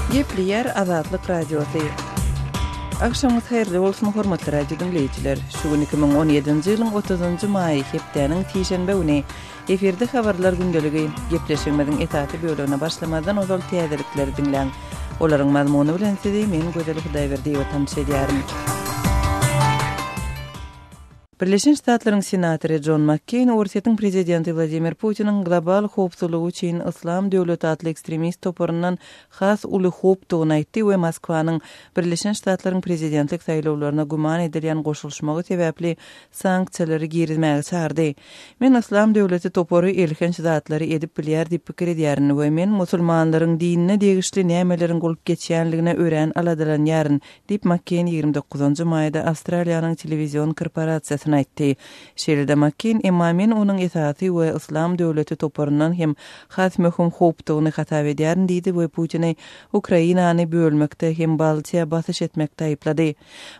Gepleýär Azatlyk Radiosy. Agşamyňyz haýyrly bolsun, hormatly radio diňleýjiler! Şu gün 2017-nji ýylyň 30-njy maýy, hepdäniň sişenbe güni. Efirde habarlar gündeligi. Gepleşigimiziň esasy bölegine başlamazdan ozal täzelikleri diňläň. Olaryň mazmuny bilen sizi men Gözel Hudaýberdiýewa tanyş edýärin. Birleşen Ştatlaryň senatory Jon Makkeýn Orsýetiň prezidenti Wladimir Putiniň global howpsuzlygy üçin Yslam döwleti atly ekstremist toparyndan has uly howpdugyny aýtdy we Moskwanyň Birleşen Ştatlaryň prezidentlik saýlawlaryna güman edilýän goşulyşmagy sebäpli sanksiýalary girizmäge çagyrdy. Men Yslam döwleti topary elhenç zatlary edip bilýär diýip pikir edýärin we men musulmanlaryň dinine degişli nämeleriň bolup geçýänligine örän aladalanýaryn Diýip, Makkeýn 29 maýda Awstraliýanyň telewizion korporasiýasyna aýtdy. Şeýle-de Makkeýn, Emma men onuň esasy we Yslam döwleti toparyndan hem has möhüm howpdugyny hasap edýärin diýdi we Putini Ukrainany bölmekde hem Baltiýa basyş etmekde aýyplady.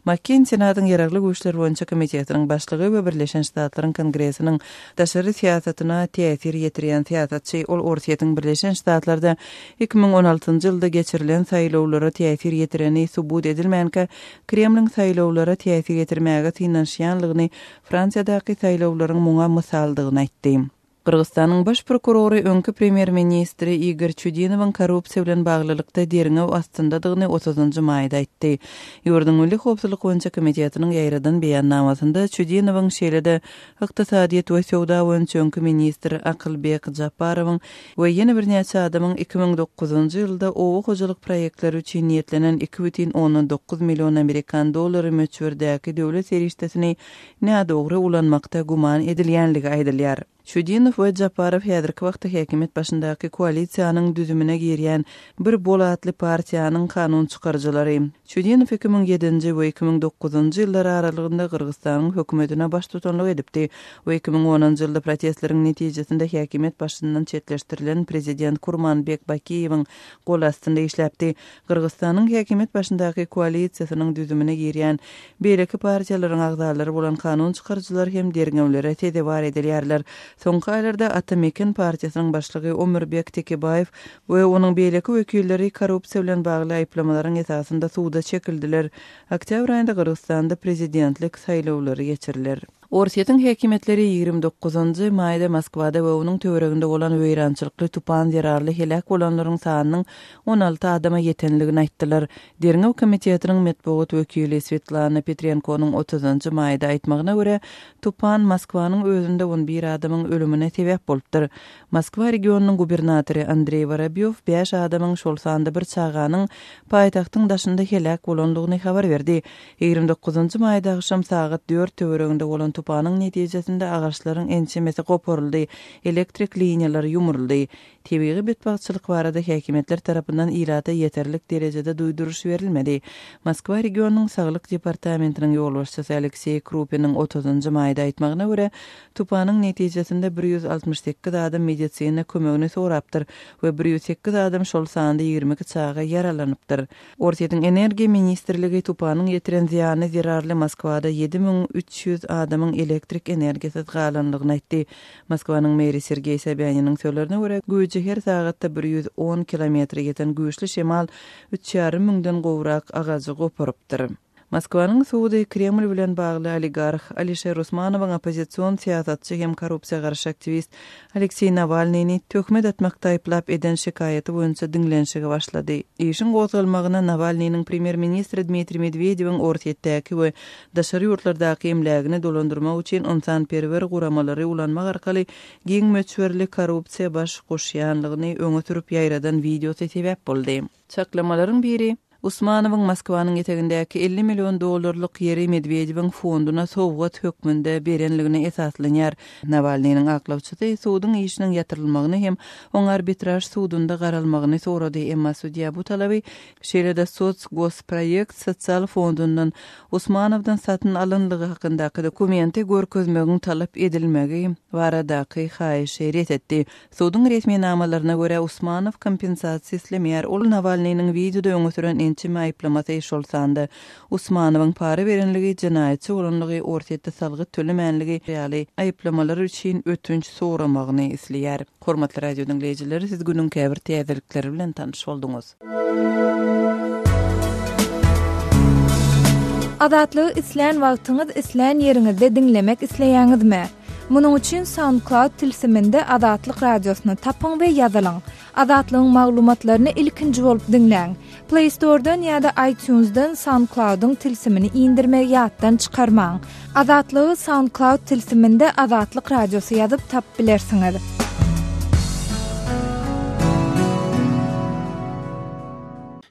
Makkeýn Senatyň Ýaragly güýçler boýunça komitetiniň başlygy we Birleşen Ştatlaryň Kongresiniň daşary syýasatyna täsir ýetirýän syýasatçy. Ol Orsýetiň Birleşen Ştatlarda 2016-njy ýylda geçirilen saýlawlara täsir ýetireni subut edilmänkä, Kremliň saýlawlara täsir ýetirmäge synanyşýanlygyny, Fransiýadaky saýlawlaryň muňa mysaldygyny aýtdy. Gyrgyzystanyň baş prokurory öňki premýer-ministri Igor Çudinowyň korrupsiýa bilen baglylykda derňew astyndadygyny otuzynjy maýda aýtdy. Ýurduň Milli howpsuzlyk boýunça komitetiniň ýaýradan beýannamasynda Çudinowyň şeýle-de ykdysadyýet we söwda boýunça öňki ministr Akylbek Japarowyň we ýene birnäçe adamyň 2009-njy ýylda oba hojalyk proýektleri üçin niýetlenen 2,9 million amerikan dollary möçberdäki döwlet serişdesini nädogry ulanmakda güman edilýänligi aýdylýar. Çudinow we Japarow häzirki wagtda häkimiýet başyndaky koalisiýanyň düzümine girýän Bir bol atly partiýanyň kanunçykaryjylary. Çudinow 2007-nji we 2009-njy ýyllar aralygynda Gyrgyzystanyň hökümetine baştutanlyk edipdi we 2010-njy ýylda protestleriň netijesinde häkimiýet başyndan çetleşdirilen prezident Kurmanbek Bakiýewiň gol astynda işläpdi. Gyrgyzystanyň häkimiýet başyndaky koalisiýasynyň düzümine girýän beýleki partiýalaryň agzalary bolan kanun çykaryjylar hem derňewlere sezewar edilýärler. Soňky aýlarda Ata Meken partiýasynyň başlygy Omurbek Tekebaýew we onuň beýleki wekilleri korrupsiýa bilen bagly aýyplamalaryň esasynda suda çekildiler. Oktýabr aýynda Gyrgyzystanda prezidentlik saýlawlary geçiriler. Orsýetiň häkimiýetleri 29 maýda Moskwada we onuň töwereginde bolan weýrançylykly tupan zerarly heläk bolanlaryň sanynyň 16 adama ýetenligini aýtdylar. Derňew komitetiniň metbugat wekili Swetlana Petrenkonyň 30 maýda aýtmagyna görä, tupan Moskwanyň özünde 11 adamyň ölümine sebäp bolupdyr. Moskwa regionynyň gubernatory Andreý Worobýow bäş adamyň, şol sanda bir çaganyň paýtagtyň daşynda heläk bolandygyny habar berdi. 29 maýda agşam sagat dört töwereginde bolan tupanyň netijesinde agaçlaryň ençemesi goparyldy, elektrik liniýalary ýumruldy. Tebigy betbagtçylyk barada häkimiýetler tarapyndan ilata ýeterlik derejede duýduryş berilmedi. Moskwa regionynyň saglyk departamentiniň ýolbaşçysy Alekseý Krupiniň 30 maýda aýtmagyna görä, Tupanyň netijesinde 168 adam medisina kömegini sorapdyr we 108 adam, şol sanda 22 çaga ýaralanypdyr. Orsýetiň Energiýa ministrligi tupanyň ýetiren zyýany zerarly Moskwada 7300 adamyň elektrik energiýasyz galanlygyny aýtdy. Moskwanyň meri Sergeý Sobýaniniň sözlerine görä, güýji her sagatda 110 kilometre ýeten güýçli şemal üç ýarym müňden gowrak agajy goparypdyr. Moskwanyň sudy Kreml bilen bagly oligarh Alişer Usmanowyň oppozision syýasatçy hem korrupsiýa garşy aktiwist Alekseý Nawalnyny töhmet atmakda aýyplap eden şikaýaty boýunça diňlenişige başlady. Işiň gozgalmagyna Nawalnynyň premýer-ministr Dmitriý Medwedewiň Orsýetdäki we daşary ýurtlardaky emlägini dolandyrmak üçin ynsanperwer guramalary ulanmak arkaly giň möçberli korrupsiýa baş goşýanlygyny öňe sürüp ýaýradan wideosy sebäp boldy. Çaklamalaryň biri, Usmanowyň Moskwanyň etegindäki 50 million dollarlyk ýeri Medwedewiň fonduna sowgat hökmünde berenligine esaslanýar. Nawalnynyň aklawçysy suduň işiniň ýatyrylmagyny hem oňa arbitraž sudunda garalmagyny sorady, emma sudýa bu talaby, şeýle-de Socgosproýekt sosial fondundan Usmanowdan satyn alynlygy hakyndaky dokumenti görkezmegiň talap edilmegi baradaky haýyşy ret etdi. Suduň resminamalaryna görä, Usmanow kompensasiýa islemeýär. Ol Nawalnynyň wideoda öňe süren ençeme. ençeme aýyplamasy, şol sanda Usmanowyň para berenligi, jenaýatçy bolanlygy, Orsýetde salgyt tölemänligi ýaly aýyplamalar üçin ötünç soramagyny isleýär. Hormatly radio diňleýjiler, siz günüň käbir täzelikleri bilen tanyş bolduňyz. Azatlygy islän wagtyňyz, islän ýeriňizde diňlemek isleýäňizmi? Munuň üçin SoundCloud tilsiminde Azatlyk Radiosyny tapyň we ýazylyň. Azatlygyň maglumatlaryny ilkinji bolup diňläň. Play Store-dan ýa-da iTunes-dan SoundCloud-yň tilsimini indirmegi ýatdan çykarmaň. Azatlygy SoundCloud tilsiminde Azatlyk Radiosy ýazyp tapyp bilersiňiz.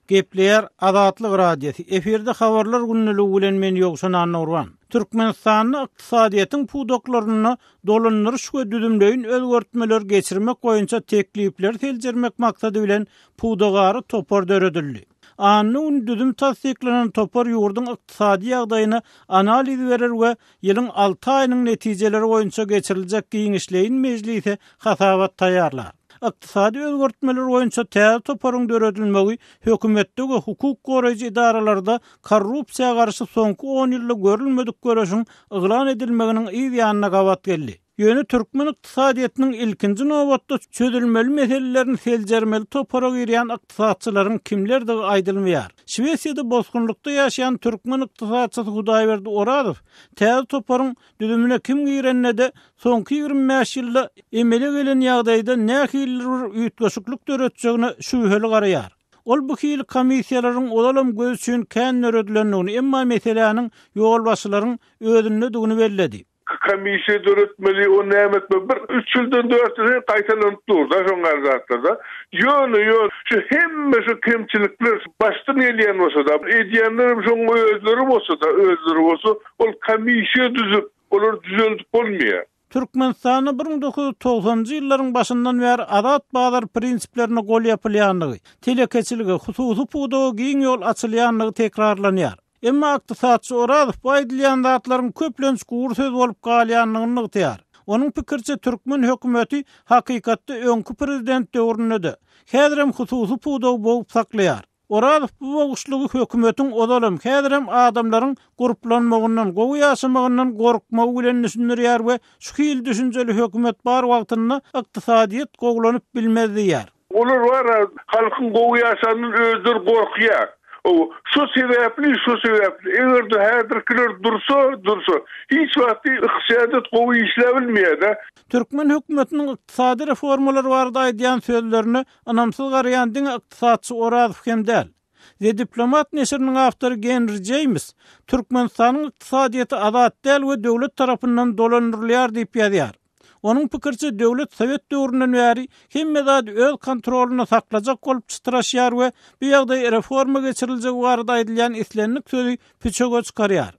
Gepleýär Azatlyk Radiosy, efirde habarlar gündeligi bilen men Ýowşan Annagurban. Türkmenistanda ykdysadyýetiň pudaklarynda dolandyryş we düzümleýin özgertmeleri geçirmek boýunça teklipleri seljermek maksady bilen pudagara topar döredildi. Anna güni düzüm tassyklanan topar ýurduň ykdysady ýagdaýyna analiz berer we ýylyň alty aýynyň netijeleri boýunça geçiriljek giňişleýin mejlise hasabat taýýarlar. Ykdysady özgertmeler boýunça täze toparyň döredilmegi hökümetde we hukuk goraýjy edaralarda korrupsiýa garşy soňky on ýylda görülmedik göreşiň yglan edilmeginiň yz ýanyna gabat geldi. Ýöne türkmen ykdysadyýetiniň ilkinji nobatda çözülmeli meselelerini seljermeli topara girýän ykdysatçylaryň kimlerdigi aýdylmaýar. Şwesiýada bosgunlykda ýaşaýan türkmen ykdysatçysy Hudaýberdi Orazow täze toparyň düzümine kim girende-de soňky 25 ýylda emele gelen ýagdaýda nähilidir bir üýtgeşiklik döretjegine şübheli garaýar. Ol bu hili komissiýalaryň ozalam göz üçin kän döredilendigini, emma meseläniň ýolbaşçylaryň özündedigini belledi. Komissiýa döretmeli, ony näme etmeli, bir üç ýyldan dört ýyl gaýtalanyp dur-da şoň ýaly zatlar-da. Ýöne, ýöne şu hemme şu kemçilikler başdan gelýän bolsa-da, edýänlerem şoň özleri bolsa-da, özleri bolsa, ol komissiýa düzüp, olary düzeldip bolmaýar. Türkmenistanda 1990-njy ýyllaryň başyndan bäri azat bazar prinsiplerine gol ýapylýandygy, telekeçilige, hususy pudaga giň ýol açylýandygy tekrarlanýar. Emma ykdysatçy Orazow bu aýdylýan zatlaryň köplenç gury söz bolup galýandygyny nygtaýar. Onuň pikiriçe, türkmen hökümeti hakykatda öňki prezident döwründe-de, häzirem hususy pudagy bogup saklaýar. Orazow bu boguşlygy hökümetiň ozalam, häzirem adamlaryň gurplanmagyndan, gowy ýaşamagyndan gorkmagy bilen düşündirýär we şu hili düşünjeli hökümet bar wagtynda ykdysadyýet gowulanyp bilmez diýýär. Olar bar-a, halkyň gowy ýaşanyndan özleri gorkýar. Hawa, şo sebäpli, şo sebäpli, eger-de häzirkiler dursa, dursa, hiç wagt ykdysadyýet gowy işläbilmeýär-dä. Türkmen hökümetiniň ykdysady reformalar barada aýdýan sözlerine ynamsyz garaýan diňe ykdysatçy Orazow hem däl. The Diplomat neşiriniň awtory Genri Jeýms Türkmenistanyň ykdysadyýeti azat däl we döwlet tarapyndan dolandyrylýar diýip ýazýar. Onuň pikiriçe, döwlet sowet döwründen bäri hemme zady öz kontrolynda saklajak bolup çytraşýar we bu ýagdaý reforma geçiriljegi barada aýdylýan islendik sözi püçege çykarýar.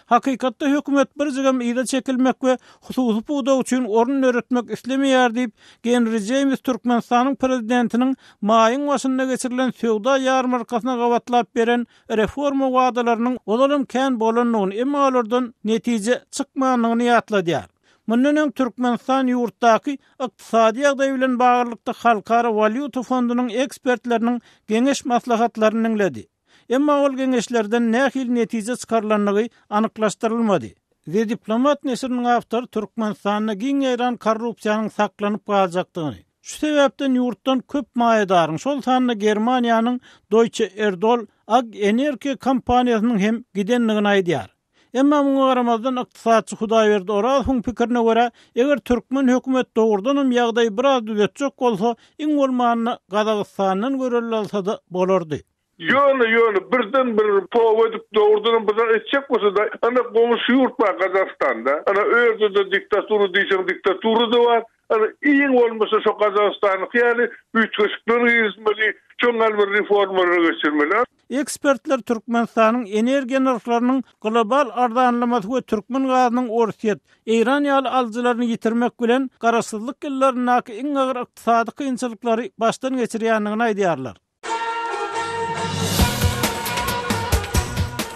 Hakykatda hökümet birjigem yza çekilmek we hususy pudak üçin orun döretmek islemeýär diýip, Genri Jeýms Türkmenistanyň prezidentiniň maýyň başynda geçirilen söwda ýarmarkasyna gabatlap beren reforma wadalarynyň ozalam kän bolandygyny, emma olardan netije çykmandygyny ýatladýar. Mundan öň Türkmenistan ýurtdaky ykdysady ýagdaý bilen baglylykda Halkara walýuta fondunyň ekspertleriniň geňeş-maslahatlaryny diňledi. Emma ol geňeşlerden nähili netije çykarylandygy anyklaşdyrylmady. The Diplomat neşiriniň awtory Türkmenistanda giň ýaýran korrupsiýanyň saklanyp galjakdygyny, şu sebäpden ýurtdan köp maýadaryň, şol sanda Germaniýanyň Deutsche Erdol ag energiýa kompaniýasynyň hem gidendigini aýdýar. Emma muňa garamazdan, ykdysatçy Hudaýberdi Orazowyň pikirine görä, eger türkmen hökümet dogrudanam ýagdaýy biraz düzetjek bolsa, iň bolmanda Gazagystandan görelde alsa-da bolardy. Ýöne, ýöne, birden bir toba edip, dogrudanam bir zat etjek bolsa-da, ana goňşy ýurt bar Gazagystanda, ana o ýerde-de diktatura diýseň diktatura-da bar, Ana, iň bolmasa şo Gazagystanyňky ýaly üýtgeşikler girizmeli, şoň ýaly bir reformalary geçirmeli. Ekspertler Türkmenistanyň energiýa nyrhlarynyň global arzanlamasy we türkmen gazynyň Orsýet, Eýran ýaly alyjylaryny ýitirmek bilen, garaşsyzlyk ýyllaryndaky iň agyr ykdysady kynçylyklary başdan geçirýändigini aýdýarlar.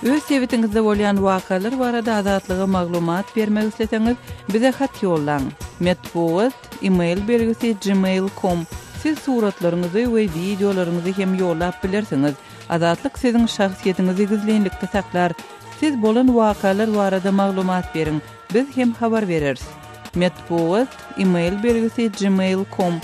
Öz sebitiňizde bolýan wakalar barada Azatlyga maglumat bermek isleseňiz, bize hat ýollaň. Metbugat, e-mail belgisi gmail com. Siz suratlaryňyzy we wideolaryňyzy hem ýollap bilersiňiz. Azatlyk siziň şahsyýetiňizi gizlinlikde saklar. Siz bolan wakalar barada maglumat beriň, biz hem habar bereris. Metbugat, email belgisi gmail com.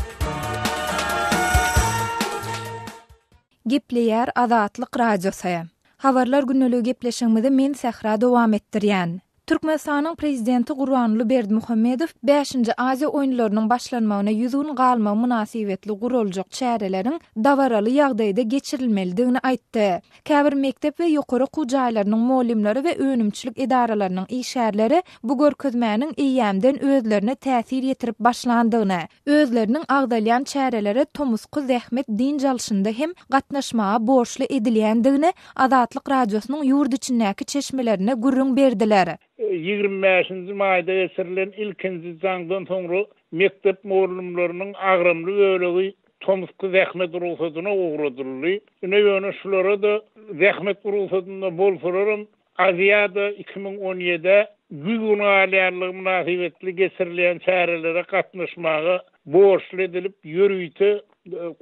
Gepleýär Azatlyk Radiosy. Habarlar gündeligi gepleşigimizi men Sähra dowam etdirýän. Türkmenistanyň Prezidenti Gurbanguly Berdimuhamedow Bäşinji Aziýa oýunlarynyň başlanmagyna 100 gün galmagy mynasybetli guraljak çäreleriň dabaraly ýagdaýda geçirilmelidigini aýtdy. Käbir mekdep we ýokary okuw jaýlarynyň mugallymlary we önümçilik edaralarynyň işgärleri bu görkezmäniň eýýämden özlerine täsir ýetirip başlandygyny, özleriniň agzalýan çärelere tomusky zähmet dynç alşynda hem gatnaşmaga borçly edilýändigini Azatlyk Radiosynyň ýurt içindäki çeşmelerine gürrüň berdiler. 25-nji maýda geçirilen ilkinji jaňdan soňra mekdep mugallymlarynyň agramly bölegi tomusky zähmet rugsadyna ugradyldy. Ine ýöne şulara-da zähmet rugsadynda bolsalaram Aziada 2017-ä 100 gün galýanlygy mynasybetli geçirilýän çärelere gatnaşmaga borçly edilip ýörite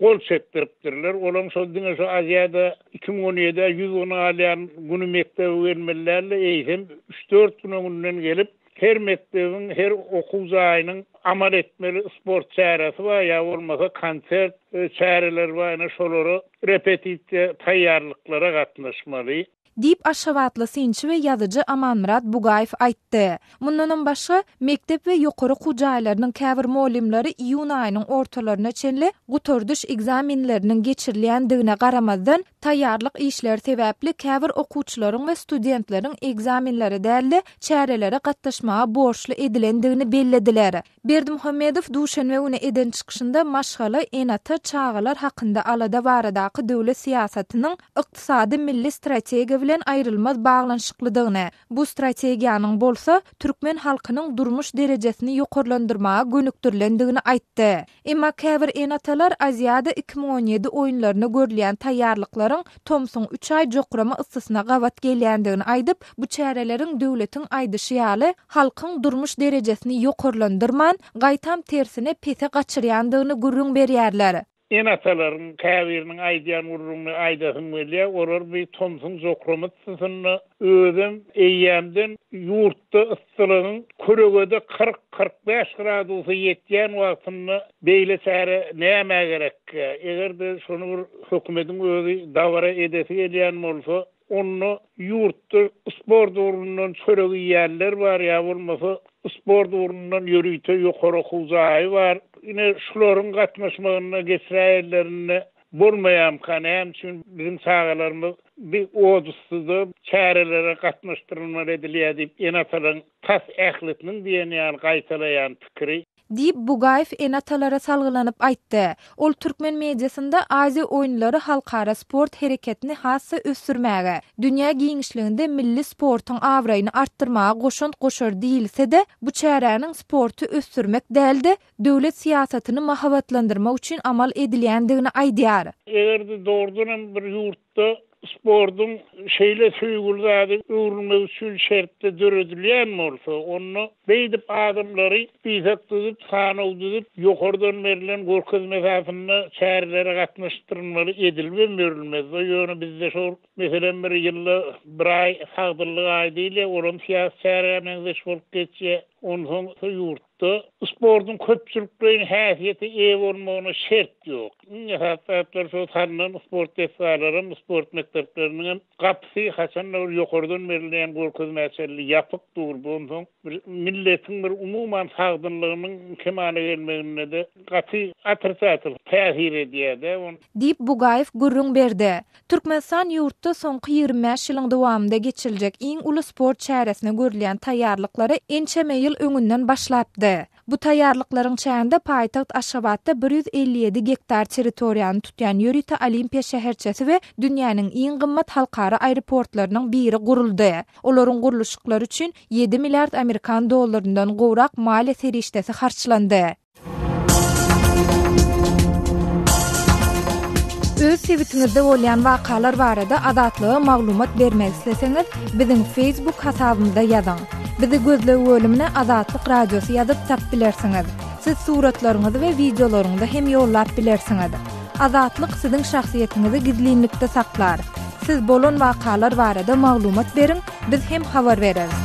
gol çekdiripdirler. Olam şol diňe şu Aziada 2017-ä 100 gün galýan güni mekdebe gelmeli däl-de, eýsem üç-dört gün öňünden gelip, Her mekdebiň, her okuw jaýynyň amal etmeli sport çäresi bar, ýa bolmasa konsert çäreleri bar, ine şolara repetisiýa taýýarlyklara gatnaşmaly. Diýip, aşgabatly synçy we ýazyjy Amanmyrat Bugaýew aýtdy. Mundanam başga, mekdep we ýokary okuw jaýlarynyň käbir mugallymlary iýun aýynyň ortalaryna çenli gutardyş ekzamenleriniň geçirilýändigine garamazdan, Taýýarlyk işleri sebäpli käbir okuwçylaryň we studentleriň ekzamenlere däl-de, çärelere gatnaşmaga borçly edilendigini bellediler. Berdimuhamedow duşenbe güni eden çykyşynda maşgala, ene-ata, çagalar hakynda alada baradaky döwlet syýasatynyň ykdysady milli strategiýa bilen aýrylmaz baglanyşyklydygyny, bu strategiýanyň bolsa, türkmen halkynyň durmuş derejesini ýokarlandyrmaga gönükdirilendigini aýtdy. Emma käbir ene-atalar Aziada 2017 oýunlaryna görülýän taýýarlyklaryň tomsuň üç aý jokrama yssysyna gabat gelýändigini aýdyp, bu çäreleriň döwletiň aýdyşy ýaly, halkyň durmuş derejesini ýokarlandyrman, gaýtam tersine pese gaçyrýandygyny gürrüň berýärler. Ene-atalaryň käbiriniň aýdýan gürrüňini aýdasym gelýär, olar bi tomsuň jokrama yssysynda özem eýýämden ýurtda yssylygyň kölegede 40, 45 gradusa ýetýän wagtynda beýle çäre nämä gerekkä? Eger-de şony bir hökümediň özi dabara edesi gelýän bolsa, onda ýurtda sport ugrundan çörek iýýänler bar ýa bolmasa sport ugrundan ýörite ýokary okuw jaýy bar. Ine, şularyň gatnaşmagynda geçiräýenlerinde Bolmaýamyka näme üçin biziň çagalarymyz bi odussyda çärelere gatnaşdyrylmaly edilýär diýip ene-atalaryň tas ählisiniň diýen ýaly gaýtalaýan pikiri. Diýip, Bugaýew ene-atalara salgylanyp aýtdy. Ol türkmen mediasynda Aziýa oýunlary halkara sport hereketini has-da ösdürmäge, dünýä giňişliginde milli sportuň abraýyny artdyrmaga goşant goşar diýilse-de, bu çäräniň sporty ösdürmek däl-de, döwlet syýasatyny mahabatlandyrmak üçin amal edilýändigini aýdýar. Eger-de dogrudan hem bir ýurtda sportuň şeýle söýgüli zada öwrülmegi üçin şertler döredilýän bolsa, onda beýdip adamlary spisak düzüp, sanaw düzüp, ýokardan berlen görkezme esasynda çärelere gatnaşdyrylmaly edilibem ýörülmezdi. Ýöne bizde şol, meselem, bir ýylda bir aý sagdynlyk aýy diýilýär, olam syýasy çärä meňzeş bolup geçýär. Onsoň ýurt Da sportuň köpçülikleýin häsiýete eýe bolmagyna şert ýok. Iň esasy zatlar şo salnan sport desgalaram, sport mekdepleriniňem gapysy haçanda bir ýokardan berilýän görkezmä çenli ýapyk dur. Bu onsoň bir milletiň bir umuman sagdynlygynyň kemala gelmeginde-de gaty otrisatel täsir edýär-de. Diýip, Bugaýew gürrüň berdi. Türkmenistan ýurtda soňky 25 ýylyň dowamynda geçiriljek iň uly sport çäresine görülýän taýýarlyklara ençeme ýyl öňünden başlapdy. Bu taýýarlyklaryň çäginde paýtagt Aşgabatda 157 gektar territoriýany tutýan ýörite Olimpiýa şäherçesi we dünýäniň iň gymmat halkara aeroportlarynyň biri guruldy. Olaryň gurluşyklary üçin ýedi milliard amerikan dollaryndan gowrak maliýe serişdesi harçlandy. Öz sebitiňizde bolýan wakalar barada Azatlyga maglumat bermek isleseňiz, biziň Facebook hasabymyza ýazyň. Bizi gözleg bölümine Azatlyk Radiosy ýazyp tap bilersiňiz. Siz suratlaryňyzy we wideolaryňyzy hem ýollap bilersiňiz. Azatlyk siziň şahsyýetiňizi gizlinlikde saklar. Siz bolan wakalar barada maglumat beriň, biz hem habar bereris.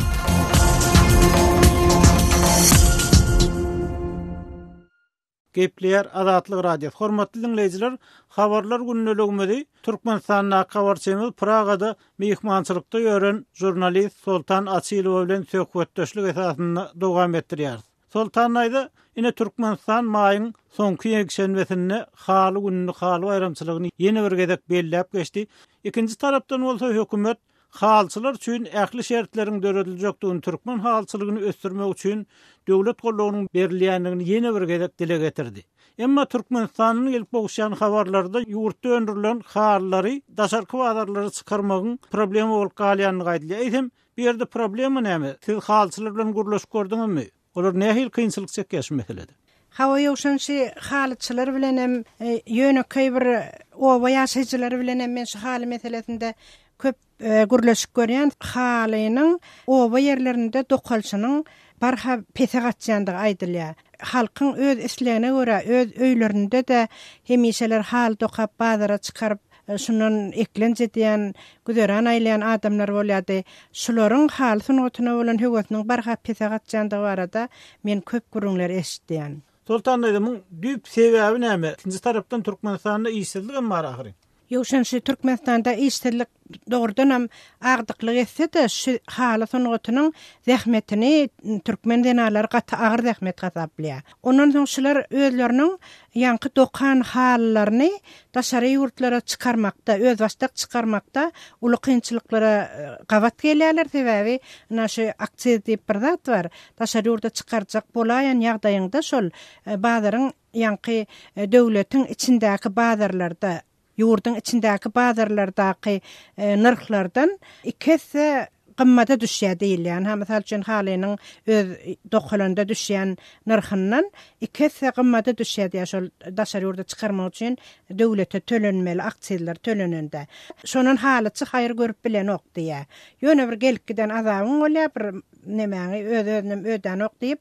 Gepleýär Azatlyk Radiosy. Hormatly diňleýjiler, Habarlar gündeligimizi Türkmenistandaky habarçymyz Pragada myhmançylykda ýören žurnalist Soltan Açylowa bilen söhbetdeşlik esasynda dowam etdirýäris. Soltan daýza, ine Türkmenistan maýyň soňky ýekşenbesinde Haly gününi, Haly baýramçylygyny ýene bir gezek belläp geçdi. Ikinji tarapdan bolsa hökümet Halyçylar üçin ähli şertleriň dörediljekdigini, türkmen halyçylygyny ösdürmek üçin döwlet goldawynyň berilýändigini ýene bir gezek dile getirdi. Emma Türkmenistandan gelip gowuşýan habarlarda ýurtda öndürilen halylary daşarky bazarlara çykarmagyň problema bolup galýandygy aýdylýar. Eýsem, bu ýerde problema näme? Siz halyçylar bilen gürleşip gördüňizmi? Olar nähili kynçylyk çekýär şu meselede? Hawa Ýowşan şi halyçylar bilenem ýönekeý bir oba ýaşaýjylary bilenem men şu haly meselesinde köp gürleşip görýän. Halynyň oba ýerlerinde dokalşynyň barha pese gaçýandygy aýdylýar. Halkyň öz islegine görä öz öýlerinde-de hemişeler haly dokap bazara çykaryp Şundan eklenç edýän, güzeran aýlaýan adamlar bolýardy. Şularyň haly sungatyna bolan höwesiniň barha pese gaçýandygy barada men köp gürrüňleri eşidýän. Soltan daýza, muň düýp sebäbi näme? Ikinji tarapdan Türkmenistanda işsizlik hem bar ahyryn. Ýowşan, şu Türkmenistanda işsizlik dogrudanam agdyklyk etse-de, şu haly sungatynyň zähmetini türkmen zenanlary gaty agyr zähmet hasaplaýar. Ondan soň şular özleriniň ýaňky dokan halylaryny daşary ýurtlara çykarmakda, özbaşdak çykarmakda uly kynçylyklara gabat gelýärler, sebäbi ynha şu aksiz diýip bir zat bar, daşary ýurda çykarjak bolaýan ýagdaýyňda şol bazaryň ýaňky döwletiň içindäki bazarlarda, Ýurduň içindäki bazarlardaky nyrhlardan iki esse gymmada düşýär diýilýär. Ynha, mysal üçin, halynyň öz dokalanda düşýän nyrhyndan iki esse gymmada düşýär diýýär, şol daşary ýurda çykarmak üçin döwlete tölenmeli aksizler tölenende. Şondan halyçy haýyr görüp bilenok diýýär. Ýöne bir gelip giden azabyň bolýar, bir nemäňi öz-özünem ödänok diýip,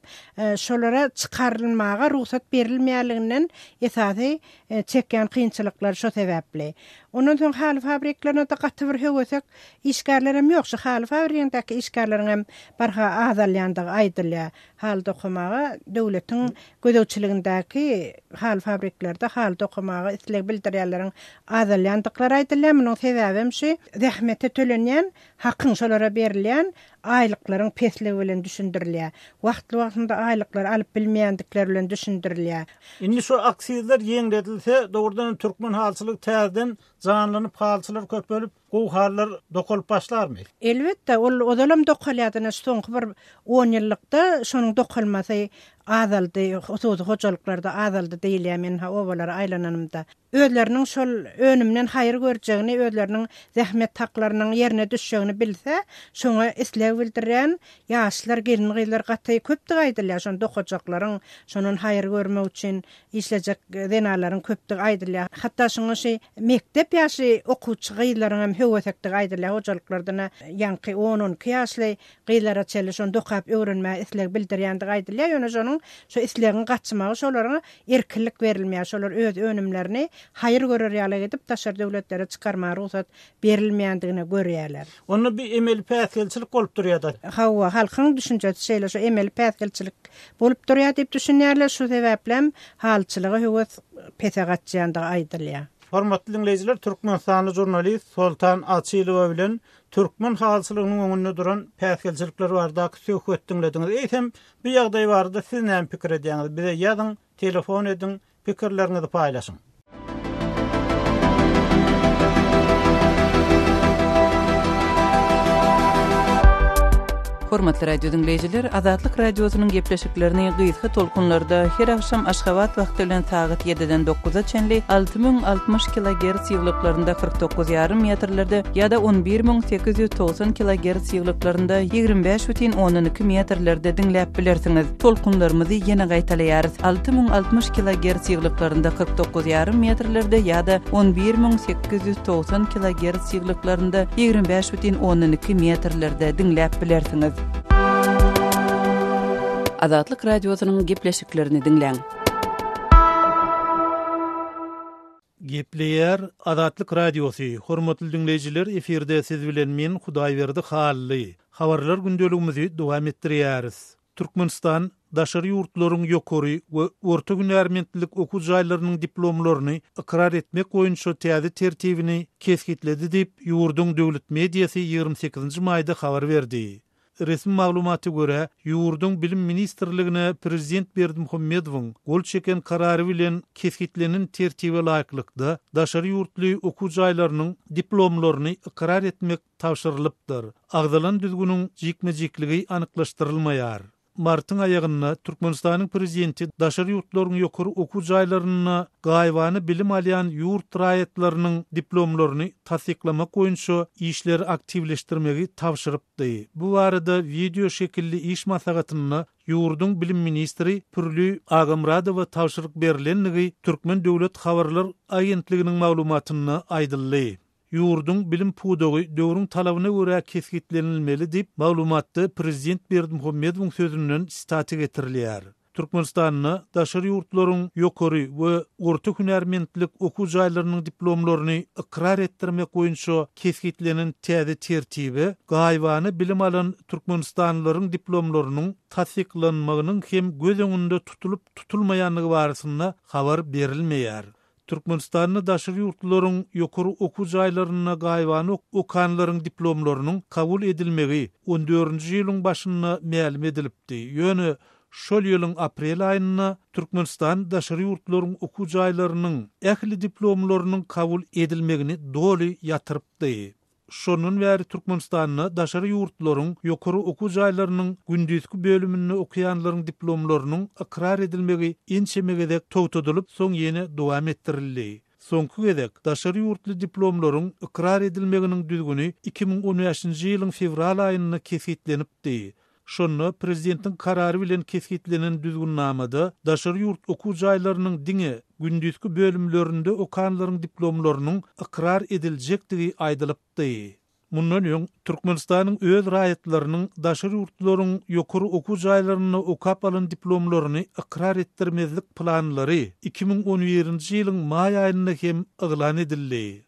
şolara çykarylmaga rugsat berilmeýänliginden esasy Çekýän kynçylyklary şo sebäpli. Ondan soň haly fabriklerine-de gaty bir höwesek işgärlerem ýok. Şu haly fabrigindäki işgärleriňem barha azalýandygy aýdylýar. Haly dokamaga döwletiň gözegçiligindäki haly fabriklerde haly dokamaga isleg bildirýänleriň azalýandyklary aýdylýar. Munuň sebäbem şu zähmete tölenýän hakyň şolara berilýän aýlyklaryň pesligi bilen düşündirilýär. Wagtly-wagtynda aýlyklary alyp bilmeýändikleri bilen düşündirilýär. Indi şu aksizler ýeňledilse, dogrudan hem türkmen halyçylygy täzeden janlanyp, halyçylar köpelip, gowy halylar dokalyp başlarmy? Elbetde, ol ozalam dokalýardy, ine şu soňky bir onýyllykda şonuň dokalmasy azaldy, hususy hojalyklarda azaldy diýilýär, men obalara aýlananymda. Özleriniň şol önümden haýyr görjegini, özleriniň zähmet haklarynyň ýerine düşjegini bilse, şoňa isleg bildirýän ýaşlar, gelin-gyzlar gaty köpdügi aýdylýar. Şony dokajaklaryň, şondan haýyr görmek üçin işlejek zenanlaryň köpdügi aýdylýar. Hatda şoňa şu mekdep ýaşly okuwçy gyzlaryň hem höwesekdigi aýdylýar. Hojalyklardan-a ýaňky on-on iki ýaşly gyzlara çenli şony dokap öwrenmäge isleg bildirýändigi aýdylýar. Ýöne şonuň şu islegiň gaçmagy şolaryň erkinlik berilmeýär. Şolar öz önümlerini haýyr görer ýaly edip daşary döwletlere çykarmaga rugsat berilmeýändigine görýärler. Onda bir emeli päsgelçilik bolup durýar-da. Hawa, halkyň düşünjesi şeýle, şu emeli päsgelçilik bolup durýar diýip düşünýärler. Şu sebäplem halyçylyga höwes pese gaçýandygy aýdylýar. Hormatly diňleýjiler, türkmenistanly žurnalist Soltan Açylowa bilen türkmen halyçylygynyň öňünde duran päsgelçilikler baradaky söhbet diňlediňiz. Eýsem, bu ýagdaý barada siz näme pikir edýäňiz? Bize ýazyň, telefon ediň, pikirleriňizi paýlaşyň. Hormatly radio diňleýjiler, Azatlyk Radiosynyň gepleşiklerini gysga tolkunlarda her agşam Aşgabat wagty bilen sagat ýediden dokuza çenli 6060 kilogerts ýygylyklarynda 49 ýarym metrlerde ýa-da 11890 kilogerts ýygylyklarynda 25 bütin ondan iki metrlerde diňläp bilersiňiz. Tolkunlarymyzy ýene gaýtalaýarys, 6060 kilogerts ýygylyklarynda 49 ýarym metrlerde ýa-da 11890 kilogerts ýygylyklarynda 25 bütin ondan iki metrlerde diňläp bilersiňiz. Azatlyk Radiosynyň gepleşiklerini diňläň. Gepleýär Azatlyk Radiosy, Hormatly diňleýjiler efirde siz bilen men Hudaýberdi Hally. Habarlar gündeligimizi dowam etdirýäris. Türkmenistan daşary ýurtlaryň ýokary we orta hünärmentlilik okuw jaýlarynyň diplomlaryny ykrar etmek boýunça täze tertibini kesgitledi diýip, ýurduň döwlet mediasy 28 maýda habar berdi. Resmi maglumata görä, ýurduň Bilim ministrligine prezident Berdimuhamedowyň gol çeken karary bilen kesgitlenen tertibe laýyklykda, daşary ýurtly okuw jaýlarynyň diplomlaryny ykrar etmek tabşyrylypdyr. Agzalan düzgüniň jikme-jikligi anyklaşdyrylmaýar. Martyň aýagynda Türkmenistanyň prezidenti daşary ýurtlaryň ýokary okuw jaýlarynda gaýybana bilim alýan ýurt raýatlarynyň diplomlaryny tassyklamak boýunça işleri aktiwleşdirmegi tabşyrypdy. Bu barada wideo şekilli iş maslahatynda ýurduň bilim ministri Pürli Agamyradowa tabşyryk berlendigi Türkmen döwlet habarlar agentliginiň maglumatynda aýdyldy. Ýurduň bilim pudagy döwrüň talabyna görä kesgitlenilmeli diýip, maglumatda prezident Berdimuhamedowyň sözünden sitata getirilýär. Türkmenistanda daşary ýurtlaryň ýokary we orta hünärmentlik okuw jaýlarynyň diplomlaryny ykrar etdirmek boýunça kesgitlenen täze tertibe gaýybana bilim alan türkmenistanlylaryň diplomlarynyň tassyklanmagynyň hem göz öňünde tutulyp-tutulmaýandygy barasynda habar berilmeýär. Türkmenistanda daşary ýurtlularyň ýokary okuw jaýlarynda gaýybana okanlaryň diplomlarynyň kabul edilmegi on dördünji ýylyň başynda mälim edilipdi. Ýöne şol ýylyň aprel aýynda Türkmenistan daşary ýurtlaryň okuw jaýlarynyň ähli diplomlarynyň kabul edilmegini doly ýatyrypdy. Şondan bäri Türkmenistanda daşary ýurtlaryň ýokary okuw jaýlarynyň gündizki bölüminde okaýanlaryň diplomlarynyň ykrar edilmegi ençeme gezek togtadylyp, soň ýene dowam etdirildi. Soňky gezek daşary ýurtly diplomlaryň ykrar edilmeginiň düzgüni 2015-nji ýylyň fewral aýynda kesgitlenipdi. Şonda prezidentiň karary bilen kesgitlenen düzgünnamada daşary ýurt okuw jaýlarynyň diňe gündizki bölümlerinde okanlaryň diplomlarynyň ykrar ediljekdigi aýdylypdy. Mundan öň, Türkmenistanyň öz raýatlarynyň daşary ýurtlaryň ýokary okuw jaýlarynda okap alan diplomlaryny ykrar etdirmezlik planlary 2011-nji ýylyň maý aýynda hem yglan edildi.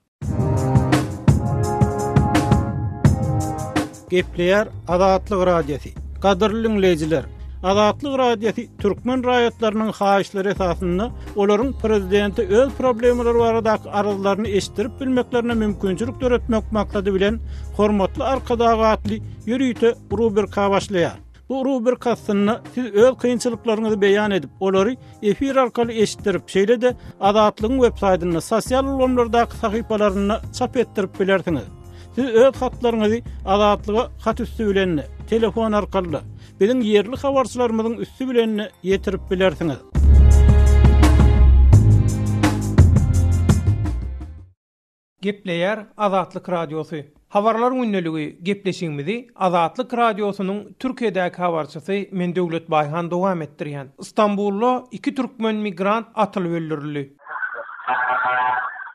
Gepleýär Azatlyk Radiosy. Gadyrly diňleýjiler, Azatlyk Radiosy türkmen raýatlarynyň haýyşlary esasynda olaryň prezidente öz problemalary baradaky arzlaryny eşitdirip bilmeklerine mümkinçilik döretmek maksady bilen Hormatly Arkadag atly ýörite rubrika başlaýar. Bu rubrika astynda siz öz kynçylyklaryňyzy beýan edip, olary efir arkaly eşitdirip, şeýle-de Azatlygyň web saýtynda, sosial ulgamlardaky sahypalarynda çap etdirip bilersiňiz. Siz öz hatlaryňyzy Azatlyga hat üsti bilen-de, telefon arkaly-da, biziň ýerli habarçylarymyzyň üsti bilen-de ýetirip bilersiňiz. Gepleýär Azatlyk Radiosy. Habarlar gündeligi gepleşigimizi Azatlyk Radiosynyň Türkiýedäki habarçysy men Döwlet Baýhan dowam etdirýän. Stambulda iki türkmen migrant atylyp öldürildi.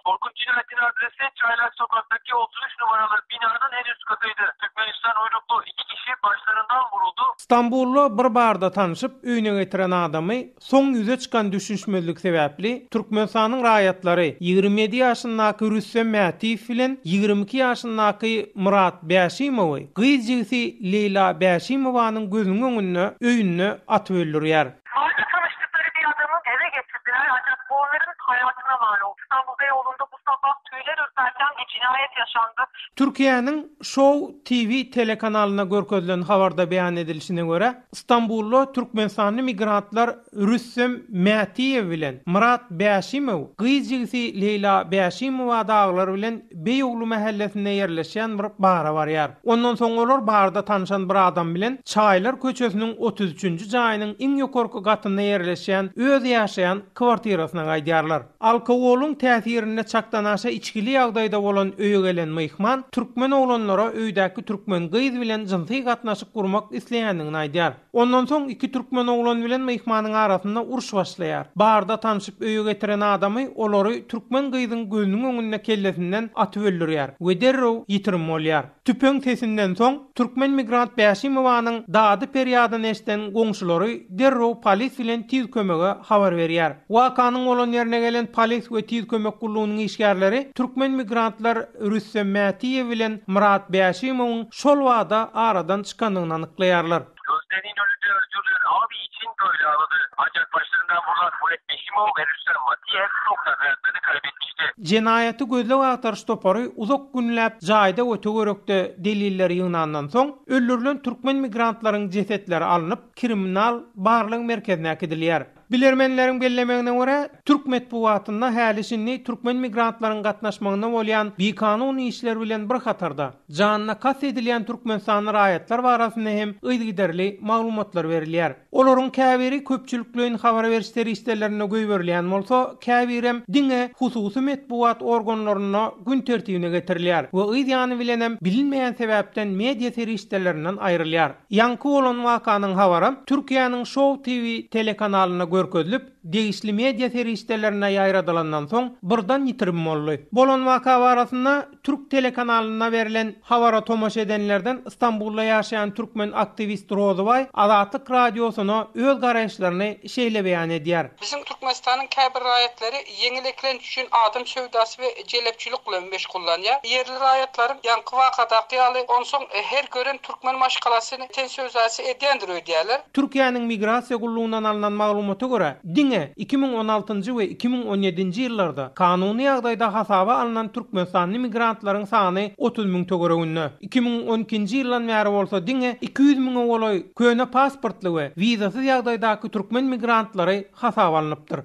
Korkunç cinayetin adresi Çaylak sokaktaki 33 numaraly binanın en üst katıydı. Türkmenistan uyruklu iki kişi başlarından vuruldu. Stambulda bir barda tanşyp öýüne getiren adamy Soň ýüze çykan düşünişmezlik sebäpli, Türkmenistanyň raýatlary 27 ýaşyndaky Rüstem Mätiýew bilen 22 ýaşyndaky Myrat Bäşimowy gyz jigisi Leýla Bäşimowanyň gözüniň öňünde öýünde atyp öldürýär. Barda tanyşdyklary bir adamy eve getirdiler ancak onların hayatına mal oldu. İstanbul Beyoğlu'nda bu sabah tüyler ürperten bir cinayet yaşandı. Türkiýäniň Show TV telekanalynda görkezilen habarda beýan edilişine görä, Stambulda türkmenistanly migrantlar Rüstem Mätiýew bilen Myrat Bäşimow gyz jigisi Leýla Bäşimowa dagylar bilen Beýogly mähellesinde ýerleşýän bir bara barýar. Ondan soň olar barda tanşan bir adam bilen Çaýlar köçesiniň otuz üçünji jaýynyň iň ýokarky gatynda ýerleşýän öz ýaşaýan kwartirasyna gaýdýarlar. Alkogolyň täsirinde çakdan. Çendenaşa içgili ýagdaýda bolan öýe gelen myhman türkmen oglanlara öýdäki türkmen gyz bilen jynsy gatnaşyk gurmak isleýändigini aýdýar. Ondan soň iki türkmen oglan bilen myhmanyň arasynda uruş başlaýar. Barda tanşyp öýe getiren adamy olary türkmen gyzyň gözüniň öňünde kellesinden atyp öldürýär we derrew ýitirim bolýar. Tüpeň sesinden soň, türkmen migrant Bäşimowanyň dady-perýadyny eşiden goňşulary derrew polis bilen tiz kömege habar berýär. Wakanyň bolan ýerine gelen polis we tiz kömek gullugynyň işgärleri türkmen migrantlar Rüstem Mätiýew bilen Myrat Bäşimowyň şol bada aradan çykandygyny anyklaýarlar. Gözlerin önünde öldürülen abi için böyle ağladı. Ancak başlarından vurulan Murat Beşimow ve Rüstem Matiýew çoktan hayatlarını kaybetmişti. Jenaýaty gözleg-agtaryş topary uzak günläp jaýda we töwerekde delilleri ýygnandan soň, öldürilen türkmen migrantlaryň jesetleri alnyp, kriminal barlag merkezine äkidilýär. Bilermenleriň bellemegine görä, türk metbugatynda häli-şindi türkmen migrantlaryň gatnaşmagynda bolýan bikanun işler bilen bir hatarda, janyna kast edilýän türkmenistanly raýatlar barasynda hem yzygiderli maglumatlar berilýär. Olaryň käbiri köpçülikleýin habar beriş serişdelerinde goýberilýän bolsa, käbirem diňe hususy metbugat organlarynda gün tertibine getirilýär we yz ýany bilenem bilinmeýän sebäpden media serişdelerinden aýrylýar. Ýaňky bolan wakanyň habaram Türkiýäniň Show TV telekanalynda görkezilip, degişli media serişdelerinde ýaýradylandan soň, birden ýitirim boldy. Bolan waka barasynda türk telekanalynda berlen habara tomaşa edenlerden Stambulda ýaşaýan türkmen aktiwist Rozybaý Azatlyk Radiosyna öz garaýyşlaryny şeýle beýan edýär. Biziň Türkmenistanyň käbir raýatlary ýeňil eklenç üçin adam söwdasy we jelepçilik bilen meşgullanýar. Ýerli raýatlaryň ýaňky wakadaky ýaly onsoň her gören türkmen maşgalasyny ten söwdasy edýändir öýdýärler. Türkiýäniň Migrasiýa gullugyndan alnan maglumata görä, diňe 2016-njy we 2017-nji ýyllarda kanuny ýagdaýda hasaba alnan türkmenistanly migrantlaryň sany 30 müň töwereginde. 2012-nji ýyldan bäri bolsa diňe 200 müňe golaý köne pasportly we wizasyz ýagdaýdaky türkmen migrantlary hasaba alnypdyr.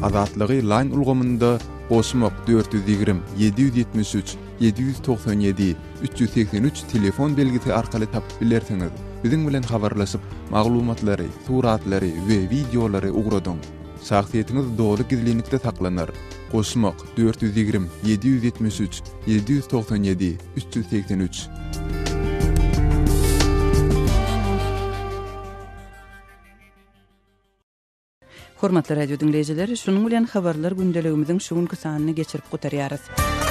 Azatlygy Line ulgamynda goşmak 420 773 797 383 telefon belgisi arkaly tapyp bilersiňiz. Biziň bilen habarlaşyp, maglumatlary, suratlary we wideolary ugradyň. Şahsyýetiňiz doly gizlinlikde saklanar. Goşmak 420 773 797 383. Hormatly radio diňleýjiler, şunuň bilen habarlar gündeligimiziň şu günki sanyny geçirip gutarýarys.